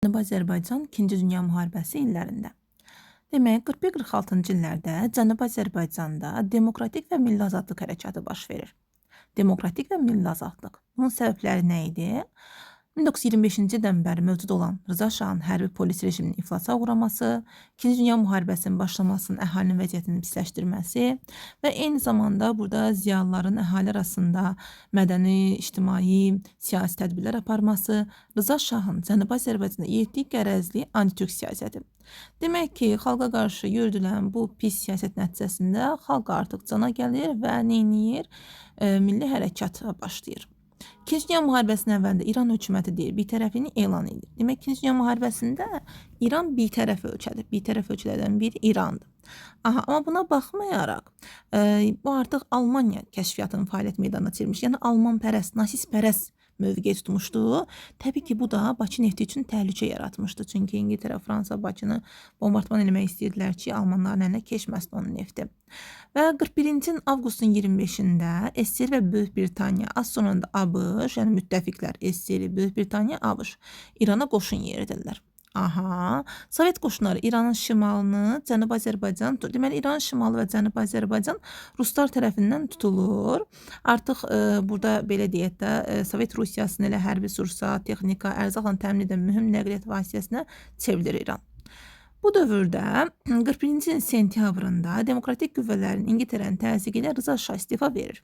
Cənubi Azərbaycan İkinci Dünya Müharibəsi illərində. Demək, 41-46-cı illərdə Cənubi Azərbaycanda demokratik və milli azadlıq hərəkatı baş verir. Demokratik və milli azadlıq. Bunun səbəbləri nə idi? 1925-ci ildən bəri mövcud olan Rıza Şahın hərbi polis rejiminin iflasa uğraması, İkinci Dünya Müharibəsinin başlamasının əhalinin vəziyyətini pisləşdirməsi və eyni zamanda burada ziyalıların əhali arasında mədəni, ictimai, siyasi tədbirlər aparması, Rıza Şahın Cənubi Azərbaycanda yeritdiyi qərəzli anti-türk siyasəti. Demək ki, xalqa qarşı yürüdülən bu pis siyasət nəticəsində xalq artıq cana gəlir və neyniyir? Milli hərəkat başlayır. İkinci Dünya Müharibəsinin əvvəlində İran hökuməti deyir, bitərəfliyini elan edir. Demək, İkinci Dünya Müharibəsində İran bitərəf ölkədir. Bitərəf ölkələrdən biri İrandır. Aha, amma buna baxmayaraq, bu artıq Almaniya kəşfiyyatının fəaliyyət meydanına çevrilmiş. Yəni almanpərəst, nasistpərəst mövqe tutmuşdu. Təbii ki, bu da Bakı nefti üçün təhlükə yaratmışdı. Çünki İngiltərə, Fransa Bakını bombardman eləmək istəyirdilər ki, almanların əlinə keçməsin onun nefti. Və 41-ci ilin avqustun 25-də SSR və Böyük Britaniya, az sonra da ABŞ, yəni müttəfiqlər SSR, Böyük Britaniya, ABŞ İrana qoşun yeridirlər. Aha, Sovet qoşunları İranın şimalını, Cənubi Azərbaycan, deməli İranın şimalı və Cənubi Azərbaycan ruslar tərəfindən tutulur. Artıq burada belə deyək də, Sovet Rusiyasının elə hərbi sursat, texnika, ərzaqla təmin edən mühüm nəqliyyat vasitəsinə çevrilir İran. Bu dövrdə 41-ci ilin sentyabrında demokratik qüvvələrin İngiltərənin təzyiqi ilə Rıza Şah istefa verir.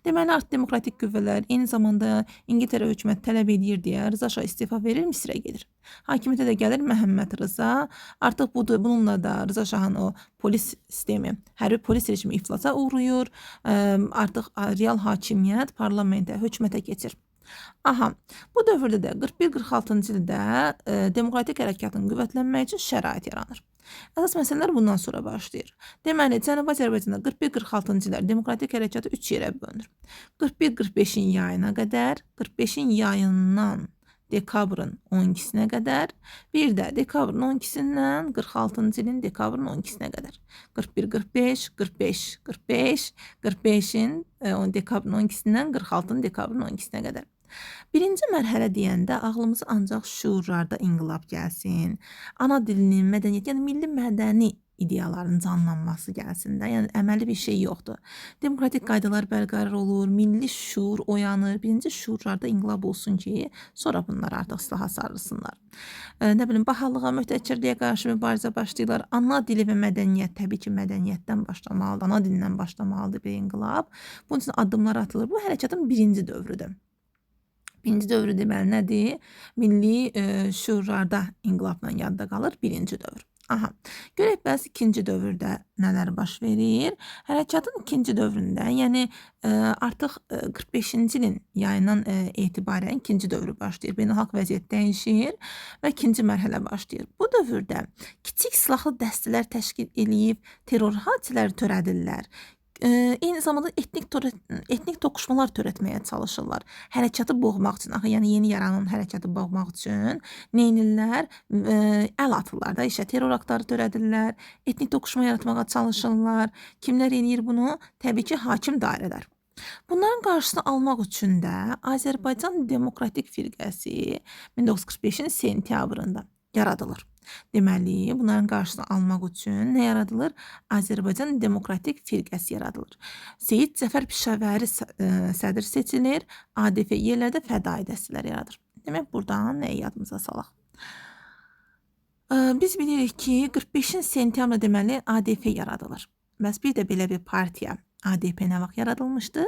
Deməli, artıq demokratik qüvvələr eyni zamanda İngiltərə hökuməti tələb edir deyə Rıza Şah istefa verir, Misrə gedir. Hakimiyyətə də gəlir Məhəmməd Rıza. Artıq bununla da Rıza Şahın o polis sistemi, hərbi polis rejimi iflasa uğrayır. Artıq real hakimiyyət parlamentə, hökumətə keçir. Aha, bu dövrdə də 41-46-cı ildə demokratik hərəkatın qüvvətlənməyi üçün şərait yaranır. Əsas məsələlər bundan sonra başlayır. Deməli, Cənubi Azərbaycanda 41-46-cı illər demokratik hərəkatı 3 yerə bölünür. 41-45-in yayına qədər, 45-in yayından dekabrın 12-sinə qədər, bir də dekabrın 12-sindən 46-cı ilin dekabrın 12-sinə qədər. 41-45, 45-45, 45-in dekabrın 12-sindən 46-nın dekabrın 12-sinə qədər. Birinci mərhələ deyəndə ağlımıza ancaq şüurlarda inqilab gəlsin, ana dilinin, mədəniyyət, yəni milli mədəni ideyaların canlanması gəlsin də. Yəni əməli bir şey yoxdur. Demokratik qaydalar bərqərar olur, milli şuur oyanır. Birinci şuurlarda inqilab olsun ki, sonra bunlar artıq silaha sarılsınlar. Nə bilim, bahalığa, möhtəkirliyə qarşı mübarizə başlayırlar. Ana dili və mədəniyyət, təbii ki, mədəniyyətdən başlamalıdır, ana dilindən başlamalıdır bir inqilab. Bunun üçün addımlar atılır. Bu hərəkatın birinci dövrüdür. Birinci dövrü deməli nədir? Milli şüurlarda inqilabla yadda qalır birinci dövr. Aha. Görək bəs ikinci dövrdə nələr baş verir? Hərəkatın ikinci dövründə, yəni artıq 45-ci ilin yayından etibarən ikinci dövrü başlayır. Beynəlxalq vəziyyət dəyişir və ikinci mərhələ başlayır. Bu dövrdə kiçik silahlı dəstələr təşkil eləyib terror hadisələri törədirlər. Eyni zamanda etnik toqquşmalar törətməyə çalışırlar. Hərəkatı boğmaq üçün, axı yəni yeni yaranan hərəkatı boğmaq üçün neynirlər? Əl atırlar da işə, terror aktları törədirlər, etnik toqquşma yaratmağa çalışırlar. Kimlər eləyir bunu? Təbii ki, hakim dairələr. Bunların qarşısını almaq üçün də Azərbaycan Demokratik Firqəsi 1945-in sentyabrında yaradılır. Deməli, bunların qarşısını almaq üçün nə yaradılır? Azərbaycan Demokratik Firqəsi yaradılır. Seyid Cəfər Pişəvəri sədr seçilir. ADF yerlərdə fədai dəstələr yaradır. Demək, buradan nəyi yadımıza salaq? Biz bilirik ki, 45-in sentyabrda deməli ADF yaradılır. Bəs bir də belə bir partiya ADP nə vaxt yaradılmışdı?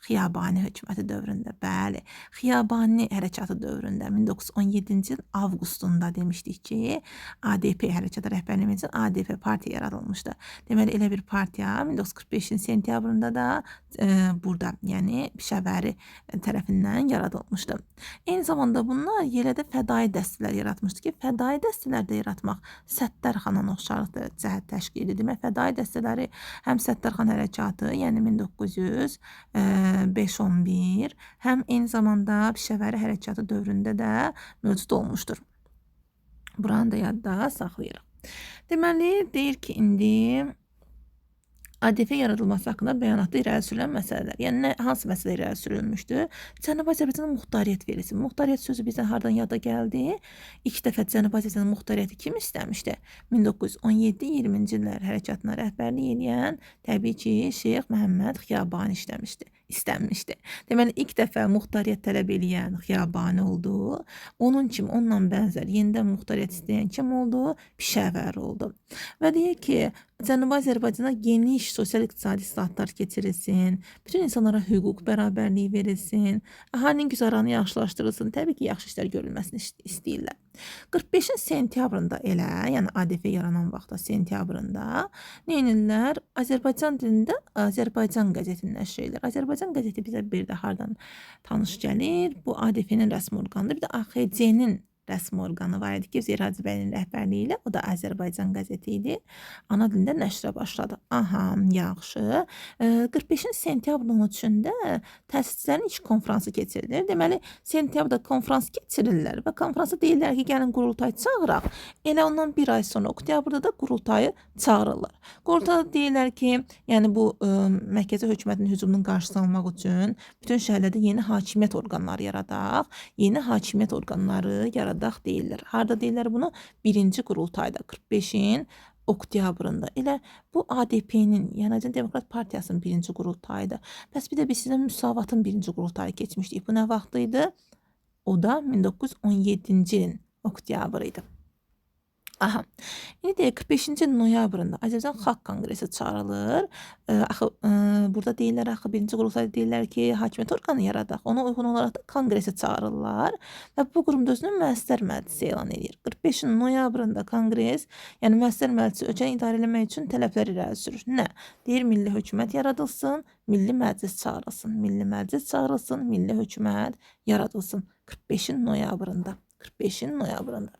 Xiyabani hökuməti dövründə. Bəli, Xiyabani hərəkatı dövründə 1917-ci il avqustunda demişdik ki, ADP hərəkatı rəhbərliyi üçün ADP partiya yaradılmışdı. Deməli, elə bir partiya 1945-in sentyabrında da burada, yəni Pişəvəri tərəfindən yaradılmışdı. Eyni zamanda bunlar yerə də fədai dəstələr yaratmışdı ki, fədai dəstələr də yaratmaq Səttarxana oxşarlıqda cəhət təşkil edir. Demək, fədai dəstələri həm Səttarxan hərəkatı, yəni 1905-11, həm eyni zamanda Pişəvəri hərəkatı dövründə də mövcud olmuşdur. Buranı da yadda saxlayırıq. Deməli, deyir ki, indi ADF yaradılması haqqında bəyanatda irəli sürülən məsələlər. Yəni hansı məsələ irəli sürülmüşdü? Cənubi Azərbaycana muxtariyyət verilsin. Muxtariyyət sözü bizdən hardan yada gəldi? İlk dəfə Cənubi Azərbaycana muxtariyyəti kim istəmişdi? 1917-20-ci illər hərəkatına rəhbərlik eləyən təbii ki, Şeyx Məhəmməd Xiyabani istənmişdi. Deməli, ilk dəfə muxtariyyət tələb eləyən Xiyabani oldu. Onun kimi, onunla bənzər yenidən muxtariyyət istəyən kim oldu? Pişəvəri oldu. Və deyir ki, Cənubi Azərbaycana geniş sosial-iqtisadi islahatlar keçirilsin, bütün insanlara hüquq bərabərliyi verilsin, əhalinin güzəranı yaxşılaşdırılsın. Təbii ki, yaxşı işlər görülməsini istəyirlər. 45-in sentyabrında elə, yəni ADF yaranan vaxtda sentyabrında nə edirlər? Azərbaycan dilində Azərbaycan qəzetini nəşr edirlər. Azərbaycan qəzeti bizə bir də hardan tanış gəlir? Bu ADF-nin rəsmi orqanıdır. Bir də AXC-nin rəsmi orqanı var idi ki, Üzeyir Hacıbəyinin rəhbərliyi ilə, o da Azərbaycan qəzeti idi. Ana dilində nəşrə başladı. Aha, yaxşı. 45-in sentyabrın 13-ündə təsisçilərin ilk konfransı keçirilir. Deməli, sentyabrda konfrans keçirirlər və konfransa deyirlər ki, gəlin qurultay çağıraq. Elə ondan bir ay sonra oktyabrda da qurultayı çağırırlar. Qurultayda deyirlər ki, yəni bu mərkəzi hökumətin hücumunun qarşısını almaq üçün bütün şəhərlərdə yeni hakimiyyət orqanları yaradaq. Yeni hakimiyyət orqanları yaradaq deyirlər. Harda deyirlər bunu? Birinci qurultayda 45-in oktyabrında. Elə bu ADP-nin, yəni Azərbaycan Demokrat Partiyasının birinci qurultayıdır. Bəs bir də biz sizə Müsavatın birinci qurultayı keçmişdik. Bu nə vaxt idi? O da 1917-ci ilin oktyabrı idi. Aha. İndi deyək 45-ci noyabrında Azərbaycan Xalq Konqresi çağırılır. Axı burada deyirlər, axı birinci qurultayda deyirlər ki, hakimiyyət orqanı yaradaq. Ona uyğun olaraq da konqresi çağırırlar və bu qurumda özünü Müəssislər Məclisi elan edir. 45-ci noyabrında konqres, yəni Müəssislər Məclisi ölkəni idarə eləmək üçün tələblər irəli sürür. Nə? Deyir, milli hökumət yaradılsın, milli məclis çağırılsın, milli məclis çağırılsın, milli hökumət yaradılsın. 45-ci noyabrında. 45-ci noyabrında.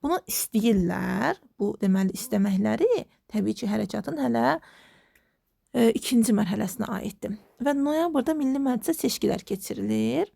Bunu istəyirlər. Bu deməli istəməkləri təbii ki, hərəkatın hələ ikinci mərhələsinə aiddir. Və noyabrda Milli Məclisə seçkilər keçirilir.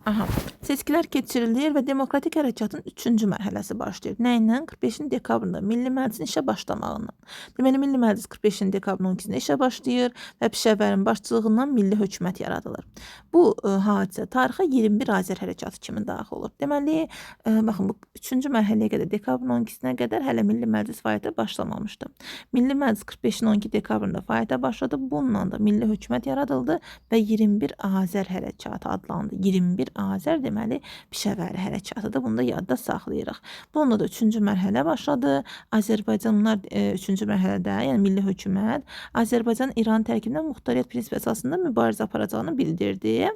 Aha, seçkilər keçirilir və demokratik hərəkatın üçüncü mərhələsi başlayır. Nə ilə? 45-ci dekabrında Milli Məclisin işə başlamağından. Deməli, Milli Məclis 45-ci dekabrın 12-sində işə başlayır və Pişəvərin başçılığından milli hökumət yaradılır. Bu hadisə tarixə 21 Azər hərəkatı kimi daxil olur. Deməli, baxın, bu üçüncü mərhələyə qədər, dekabrın 12-sinə qədər hələ Milli Məclis fəaliyyətə başlamamışdı. Milli Məclis 45-in 12 dekabrında fəaliyyətə başladı. Bununla da milli hökumət yaradıldı və 21 Azər hərəkatı adlandı. 21 Azər deməli Pişəvəri hərəkatıdır. Bunu da yadda saxlayırıq. Bununla da üçüncü mərhələ başladı. Azərbaycan bunlar üçüncü mərhələdə, yəni milli hökumət Azərbaycan İran tərkibində muxtariyyət prinsipi əsasında mübarizə aparacağını bildirdi.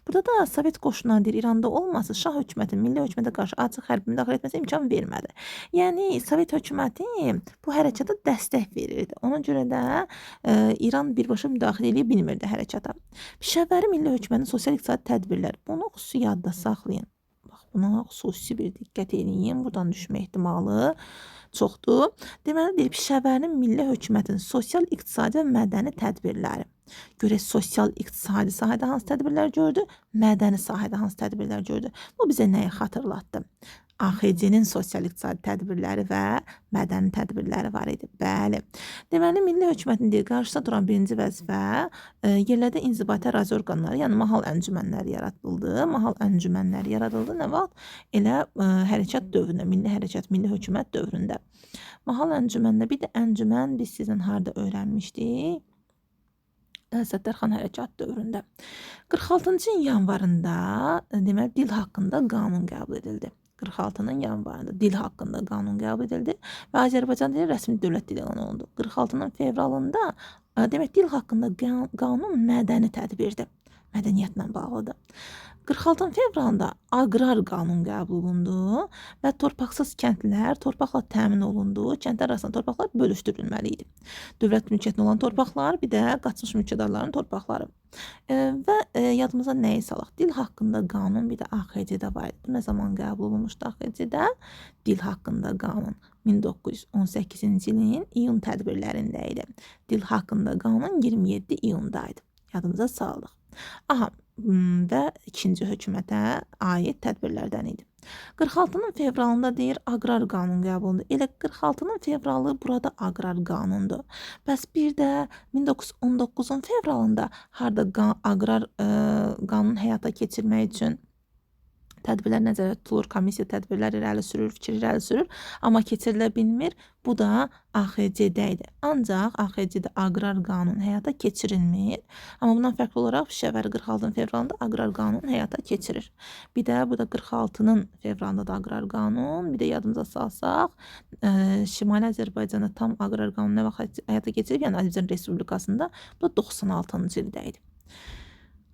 Burada da Sovet qoşunlarının deyir, İranda olması Şah hökumətinin milli hökumətə qarşı açıq hərbi müdaxilə etməsinə imkan vermədi. Yəni Sovet hökuməti bu hərəkata dəstək verirdi. Ona görə də İran birbaşa müdaxilə eləyə bilmirdi hərəkata. Pişəvəri milli hökumətin sosial-iqtisadi tədbirləri. Bunu xüsusi yadda saxlayın. Bax, buna xüsusi bir diqqət eləyin. Buradan düşmə ehtimalı çoxdur. Deməli, deyir, Pişəvərinin milli hökumətin sosial-iqtisadi və mədəni tədbirləri. Görək, sosial-iqtisadi sahədə hansı tədbirlər gördü, mədəni sahədə hansı tədbirlər gördü. Bu bizə nəyi xatırlatdı? AXC-nin sosial-iqtisadi tədbirləri və mədəni tədbirləri var idi. Bəli. Deməli, milli hökumətin deyir, qarşısında duran birinci vəzifə yerlərdə inzibati ərazi orqanları, yəni mahal əncümənləri yaradıldı. Mahal əncümənləri yaradıldı nə vaxt? Elə hərəkat dövründə, milli hərəkat, milli hökumət dövründə. Mahal əncümənində bir də əncümən biz sizin harda öyrənmişdik? Səttarxan hərəkatı dövründə. 46-cı ilin yanvarında deməli dil haqqında qanun qəbul edildi. 46-nın yanvarında dil haqqında qanun qəbul edildi və Azərbaycan dili rəsmi dövlət dili elan olundu. 46-nın fevralında demək dil haqqında qanun mədəni tədbirdir. Mədəniyyətlə bağlıdır. 46-nın fevralında aqrar qanun qəbul olundu və torpaqsız kəndlilər torpaqla təmin olundu. Kəndlər arasında torpaqlar bölüşdürülməli idi. Dövlət mülkiyyətində olan torpaqlar, bir də qaçmış mülkədarların torpaqları. Və yadımıza nəyi salaq? Dil haqqında qanun bir də AXC-də var idi. Bu nə zaman qəbul olunmuşdu AXC-də? Dil haqqında qanun 1918-ci ilin iyun tədbirlərində idi. Dil haqqında qanun 27 iyunda idi. Yadımıza saldıq. Aha, və ikinci hökumətə aid tədbirlərdən idi. 46-nın fevralında deyir aqrar qanun qəbul olundu. Elə 46-nın fevralı burada aqrar qanundur. Bəs bir də 1919-un fevralında harda aqrar qanun həyata keçirmək üçün tədbirlər nəzərdə tutulur, komissiya tədbirlər irəli sürür, fikir irəli sürür, amma keçirilə bilmir. Bu da AXC-də idi. Ancaq AXC-də aqrar qanun həyata keçirilmir. Amma bundan fərqli olaraq Pişəvəri 46-nın fevralında aqrar qanun həyata keçirir. Bir də bu da 46-nın fevralında da aqrar qanun. Bir də yadımıza salsaq, Şimali Azərbaycanda tam aqrar qanun nə vaxt həyata keçirilib? Yəni Azərbaycan Respublikasında bu da 96-cı ildə idi.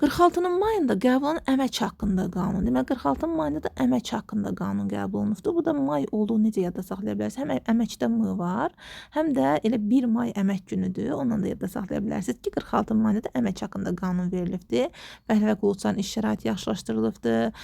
46-nın mayında qəbul olunan əmək haqqında qanun. Deməli 46-nın mayında da əmək haqqında qanun qəbul olunubdur. Bu da may olduğunu necə yadda saxlaya bilərsiniz? Həm əməkdə m var, həm də elə 1 may əmək günüdür. Ondan da yadda saxlaya bilərsiniz ki, 46-nın mayında da əmək haqqında qanun verilibdir. Fəhlə və qulluqçuların iş şəraiti yaxşılaşdırılıbdır.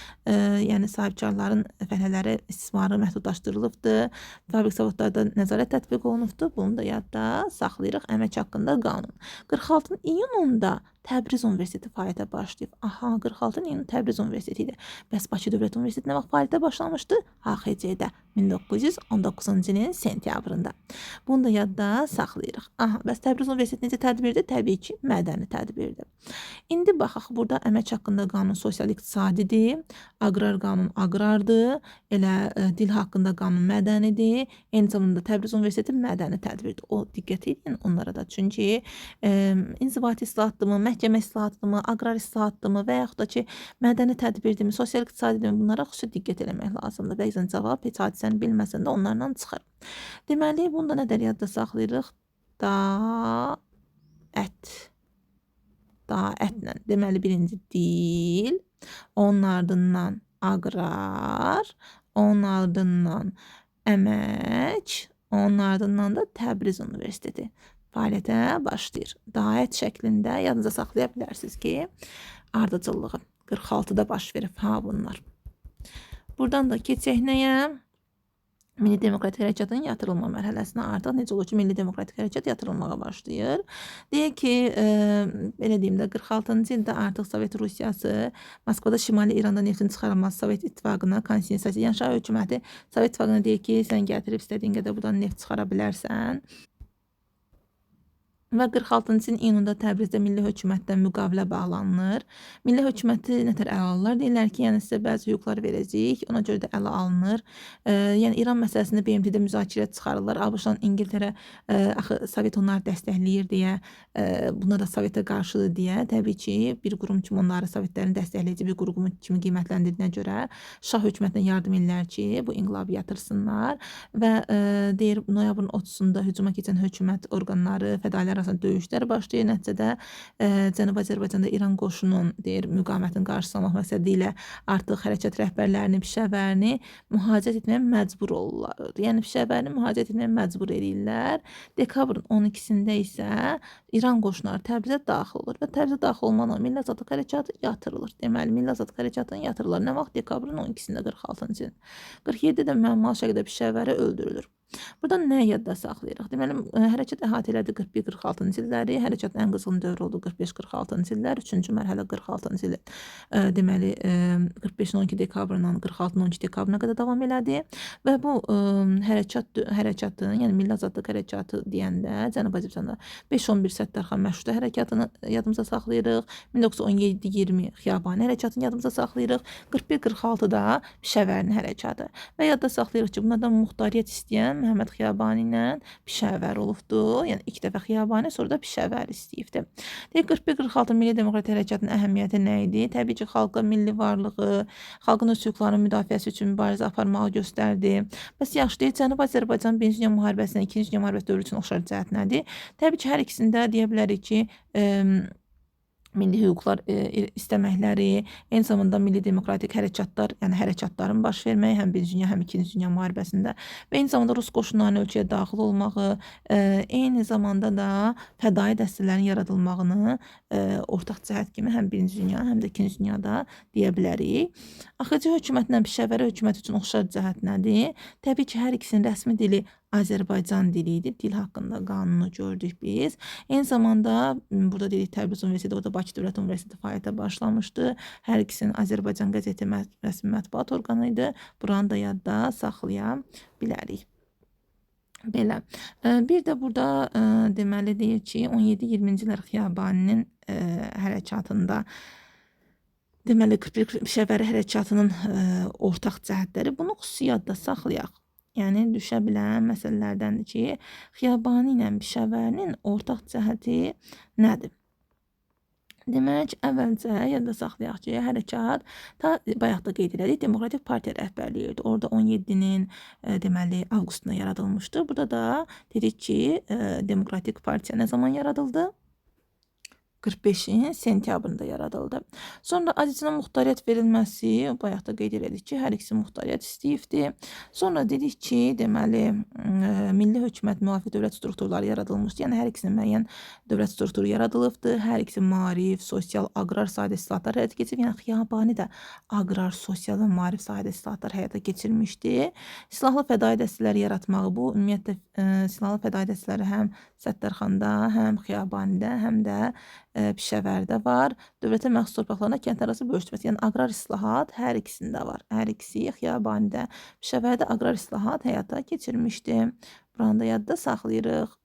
Yəni sahibkarların fəhlələri istismarı məhdudlaşdırılıbdır. Fabrik zavodlarda nəzarət tətbiq olunubdur. Bunu da yadda saxlayırıq əmək haqqında qanun. 46-nın iyununda Təbriz Universiteti fəaliyyətə başlayıb. Aha, 46-nın iyununda Təbriz Universiteti idi. Bəs Bakı Dövlət Universiteti nə vaxt fəaliyyətə başlamışdı? AXC-də 1919-cu ilin sentyabrında. Bunu da yadda saxlayırıq. Aha, bəs Təbriz Universiteti necə tədbirdir? Təbii ki, mədəni tədbirdir. İndi baxaq, burada əmək haqqında qanun sosial-iqtisadidir, aqrar qanun aqrardır, elə dil haqqında qanun mədənidir. Eyni zamanda Təbriz Universiteti mədəni tədbirdir. O diqqət edin onlara da. Çünki inzibati islahatdırmı, məhkəmə islahatdırmı, aqrar islahatdırmı və yaxud da ki, mədəni tədbirdirmi, sosial-iqtisadidirmi, bunlara xüsusi diqqət eləmək lazımdır. Bəzən cavab heç hadisəni bilməsən də onlarla çıxır. Deməli, bunu da nə dər yadda saxlayırıq? Daət. Daətlə. Deməli, birinci dil, onun ardından aqrar, onun ardından əmək, onun ardından da Təbriz Universiteti fəaliyyətə başlayır. Daət şəklində yadınıza saxlaya bilərsiniz ki, ardıcıllığı 46-da baş verib ha bunlar. Buradan da keçək nəyə? Milli Demokratik Hərəkatın yatırılma mərhələsinə. Artıq necə olur ki, Milli Demokratik Hərəkat yatırılmağa başlayır. Deyək ki, belə deyim də, 46-cı ildə artıq Sovet Rusiyası Moskvada Şimali İranda neftin çıxarılması Sovet İttifaqına konsensasiya, yəni Şah hökuməti Sovet İttifaqına deyir ki, sən gətirib istədiyin qədər buradan neft çıxara bilərsən. Və 46-cı ilin iyununda Təbrizdə milli hökumətdən müqavilə bağlanılır. Milli hökuməti nə tər ələ alırlar? Deyirlər ki, yəni sizə bəzi hüquqlar verəcəyik, ona görə də ələ alınır. Yəni İran məsələsində BMT-də müzakirə çıxarırlar. ABŞ-la İngiltərə axı Sovet onları dəstəkləyir deyə, bunlar da Sovetə qarşıdır deyə, təbii ki, bir qurum kimi onları Sovetlərin dəstəkləyici bir qurum kimi qiymətləndirdiyinə görə Şah hökumətinə yardım edirlər ki, bu inqilabı yatırsınlar və deyir noyabrın 30-unda hücuma keçən hökumət orqanları, fədailər arasında döyüşlər başlayır. Nəticədə Cənubi Azərbaycanda İran qoşununun deyir müqavimətin qarşısını almaq məqsədi ilə artıq hərəkat rəhbərlərini, Pişəvərini mühacirət etməyə məcbur olurlar. Yəni Pişəvərini mühacirət etməyə məcbur eləyirlər. Dekabrın 12-sində isə İran qoşunları Təbrizə daxil olur və Təbrizə daxil olmaqla Milli Azadlıq Hərəkatı yatırılır. Deməli, Milli Azadlıq Hərəkatını yatırırlar. Nə vaxt? Dekabrın 12-sində 46-cı ilin. 47-də müəmmalı şəkildə Pişəvəri öldürülür. Buradan nə yadda saxlayırıq? Deməli, hərəkat əhatə elədi 41-46-cı illəri, hərəkatın ən qızğın dövrü oldu 45-46-cı illər, 3-cü mərhələ 46-cı il. Deməli, 45-in 12 dekabrından 46-nın 12 dekabrına qədər davam elədi və bu hərəkatın, yəni Milli Azadlıq Hərəkatı deyəndə Cənubi Azərbaycanda 5-11 Səttarxan Məşrutə hərəkatını yadımıza saxlayırıq, 1917-20 Xiyabani hərəkatını yadımıza saxlayırıq, 41-46-da Pişəvərinin hərəkatı və yadda saxlayırıq ki, bunlardan muxtariyyət istəyən Məhəmməd Xiyabani ilə Pişəvər olubdur. Yəni ilk dəfə Xiyabani, sonra da Pişəvər istəyibdir. Deyək 41-46 Milli Demokratik Hərəkatın əhəmiyyəti nə idi? Təbii ki, xalqa milli varlığı, xalqın öz hüquqlarının müdafiəsi üçün mübarizə aparmağı göstərdi. Bəs yaxşı, deyək, Cənubi Azərbaycan Birinci Dünya Müharibəsindən İkinci Dünya Müharibəsi dövrü üçün oxşar cəhət nədir? Təbii ki, hər ikisində deyə bilərik ki, milli hüquqlar istəməkləri, eyni zamanda milli demokratik hərəkatlar, yəni hərəkatların baş verməyi həm Birinci Dünya, həm İkinci Dünya müharibəsində və eyni zamanda Rus qoşunlarının ölkəyə daxil olmağı, eyni zamanda da fədai dəstələrin yaradılmağını ortaq cəhət kimi həm Birinci Dünya, həm də İkinci Dünyada deyə bilərik. AXC hökumətlə Pişəvəri hökuməti üçün oxşar cəhət nədir? Təbii ki, hər ikisinin rəsmi dili Azərbaycan dili idi. Dil haqqında qanunu gördük biz. Eyni zamanda burada dedik Təbriz Universiteti, orada Bakı Dövlət Universiteti fəaliyyətə başlamışdı. Hər ikisinin Azərbaycan qəzeti rəsmi mətbuat orqanı idi. Buranı da yadda saxlaya bilərik. Belə. Bir də burada deməli deyir ki, 17-20-ci illər Xiyabaninin hərəkatında deməli 41 Pişəvəri hərəkatının ortaq cəhətləri, bunu xüsusi yadda saxlayaq. Yəni düşə bilən məsələlərdəndir ki, Xiyabani ilə Pişəvərinin ortaq cəhəti nədir? Demək, əvvəlcə yadda saxlayaq ki, hərəkat ta bayaq da qeyd elədik, Demokratik Partiya rəhbərliyi idi. Orada 17-nin deməli avqustunda yaradılmışdı. Burada da dedik ki, Demokratik Partiya nə zaman yaradıldı? 45-in sentyabrında yaradıldı. Sonra Azərbaycana muxtariyyət verilməsi, bayaq da qeyd elədik ki, hər ikisi muxtariyyət istəyibdi. Sonra dedik ki, deməli, milli hökumət müvafiq dövlət strukturları yaradılmışdı. Yəni hər ikisinin müəyyən dövlət strukturu yaradılıbdı. Hər ikisi maarif, sosial, aqrar sahədə islahatlar həyata keçirib. Yəni Xiyabani də aqrar, sosial və maarif sahədə islahatlar həyata keçirmişdi. Silahlı fədai dəstələri yaratmağı, bu ümumiyyətlə silahlı fədai dəstələri həm Səttarxanda, həm Xiyabanidə, həm də Pişəvərdə var. Dövlətə məxsus torpaqlarına kəndlərarası bölüşdürməsi, yəni aqrar islahat hər ikisində var. Hər ikisi Xiyabanidə, Pişəvərdə aqrar islahat həyata keçirmişdi. Buranı da yadda saxlayırıq.